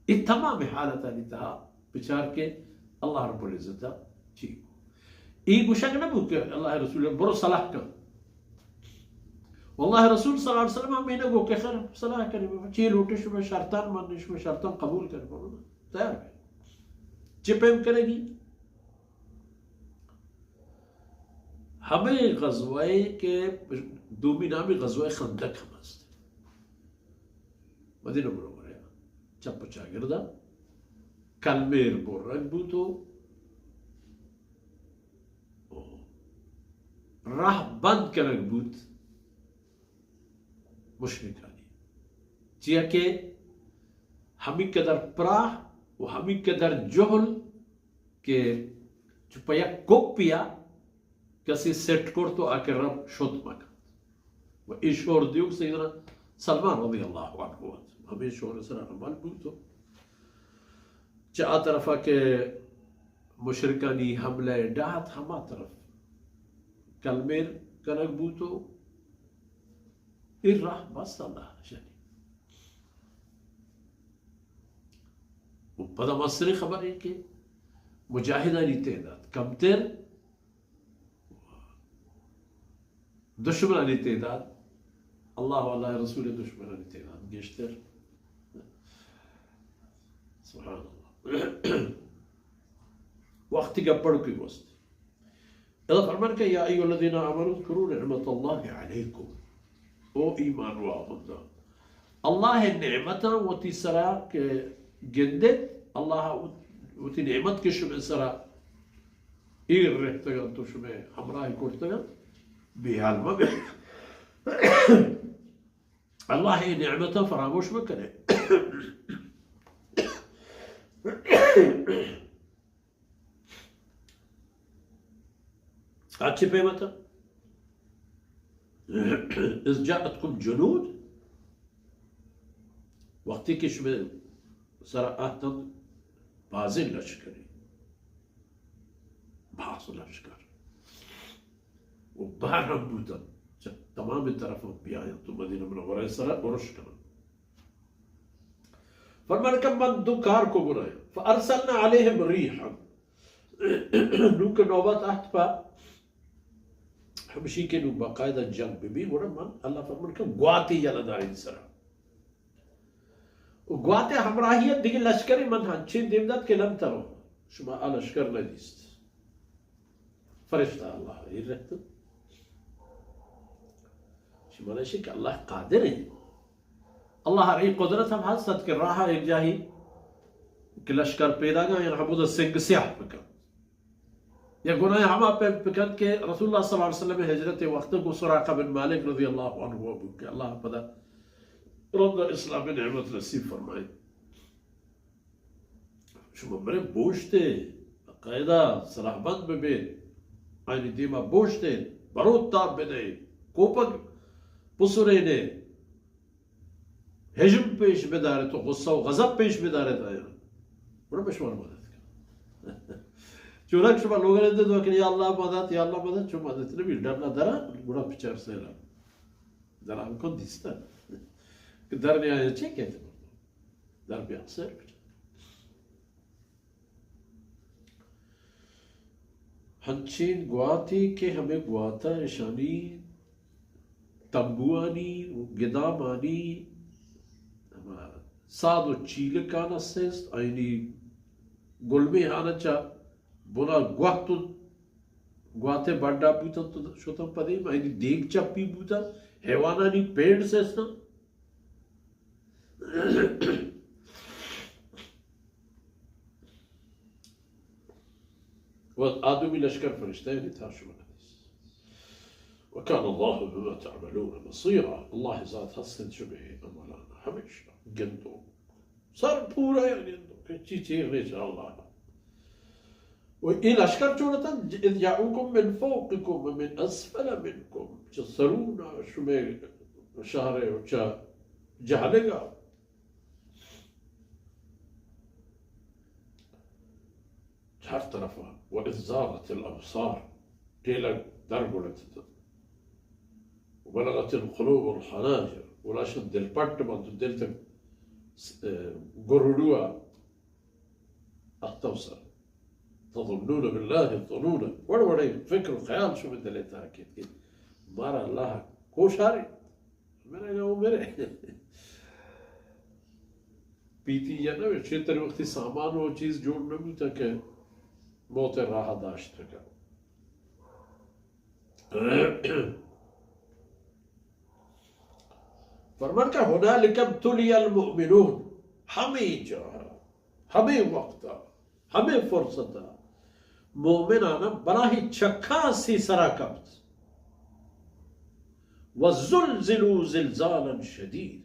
اے تمام حالتانی تہا بچار کہ اللہ رب العزت چی گو۔ اے گوشگ نہ بو کہ اللہ رسول برو صلاح کن۔ واللہ رسول صلی اللہ علیہ وسلم ہمے نہ گو کہ خیر صلاح کنی، چی لوٹے شما شرطان من، شما شرطان قبول کن، برو نا، تیار بے۔ چی پیم کرے گی؟ ہمے غزوہ کہ دومی نامی غزوہ خندق ہم است۔ مدینہ منورہ ء چپ ء چاگرد ء کلمیر برگ بوت و راہ بند کنگ بوت مشرکانی، چیا کہ ہمی قدر پراہ و ہمی قدر جہل کہ چو پہ یک کپیا کسی سٹ کرت و آ کرا شت مکنت۔ و اے شور دیوک سیدنا سلمان رضی اللہ عنہ ات۔ ہمے شور سرا عمل بوت و چہ آ طرفا کہ مشرکانی حملہ ڈاہت ہما طرف کلمیر کنگ بوت و اے راہ بست اللہ شانی۔ و پدا مستریں خبر اے کہ مجاہدانی تعداد کمتر، دشمنانی تعداد، اللہ و اللہ رسول دشمنانی تعداد گیشتر۔ سبحان اللہ۔ وقتی گپڑ کی گوست۔ اللہ فرمان کہ یا ایھا الذین آمنوا اذکروا نعمت اللہ علیکم۔ او ایمان والاں، اللہ نعمتاں وتی سرا کہ گندت، اللہ وتی نعمت کہ شمئے سرا ایر رہتگ انت و شمئے ہمراہی کرتگ انت، بے حال مہ بے۔ اللہ ء نعمتاں فراموش مہ کنے۔ آ چی پیمتا؟ اذ جاءتکم جنود، وقتی کہ شمئے سرا آتنت بازیں لشکرے، باز لشکر، و بہر ہم بوتنت، چہ تمام طرف بیاینت و مدینہ منورہ سرا ارش کننت۔ فرمان کہ من دو کار کو گناہ، فارسلنا علیہم ریحا، نوں کہ نوبت آت پہ ہمشی کہ نوں باقاعدہ جنگ بہ بی، گڑا من، اللہ فرمان کہ گواتے یلہ دائیں سرا۔ و گواتے ہمراہی ات دگہ لشکرے من ہنچیں دیم دات کہ لم تروا، شما آ لشکر نہ دیست۔ فرشتہ اللہ ایر رہت۔ شما نشی کہ اللہ قادر ہے۔ اللہ ہر ایک قدرت ہم ہست کہ راہ ایک جاہی کہ لشکر پیدا گا، یعنی ہمودا سنگ سیاہ بکن۔ یا گناہ ہما پہ بکن کہ رسول اللہ صلی اللہ علیہ وسلم ہجرت وقت گو سراقہ بن مالک رضی اللہ عنہ بو کہ اللہ پدا رد اسلام نعمت نصیب فرمائے۔ شما برے بوشتے، باقاعدہ سلاح بند ببے، آئینی دیما بوشتے، بروت تاب بدے، کوپگ پسرینے، ہژم پیش بدارت و غصہ و غضب پیش بدارت آیا۔ گڑا پہ شما مدد کن۔ چونک شما لوگ رہتے دعا کہ یا اللہ مدد، یا اللہ مدد، چون مدد نبی، ڈرنا درا، گڑا پچار سیلا۔ درا ہم کن دیستا۔ کہ در نیایا چی کہتے؟ در بیا سر پچار۔ ہنچین گواتے کہ ہمے گواتا اشانی تمبوانی و گدامانی ہما ساد و چیلکان است، آئینی گلمے ہانا چا بنا گوات و گواتے بڈا بوتن تو شتن پدیم، آئینی دیگ چپی بوتن، حیوانانی پیڑ سستن۔ و آدمی لشکر فرشتہ یعنی تھا شما ندیس۔ وكان الله بما تعملون بصيرا، اللہ ذات ہستن شمے عملان ہمیشہ گندو۔ سر پورا گندو کہ چی چیر نیچ اللہ۔ و اے لشکر چون اتن؟ اذ جاءوکم من فوقکم و من اسفل منکم، چہ سرونا شمے شہر و چہ جہلگا۔ ہر طرفا۔ و اذ زاغت الابصار، ٹیلگ در گڑتت۔ و بلغت القلوب الحناجر، گڑاشن دل پٹ بنت، دل تک گرڈو ءَ اختو سر۔ تظنون بالله الظنون۔ وڑ وڑے فکر و خیال شمئے دل ءِ تہا کیت کہ مارا اللہ کوشارے، مرے نہ مرے۔ پیتی یا نہ، چہ تر وقتی سامان و چیز جوڑ نہ بوتا کہ موت ءِ راہ داشت کنت۔ فرمان کہ هنالك ابتلي المؤمنون، ہمے جاہ، ہمے وقت، ہمے فرصت مومنان بلاہیں چکاسی سرا کپت۔ وزلزلوا زلزالا شديدا،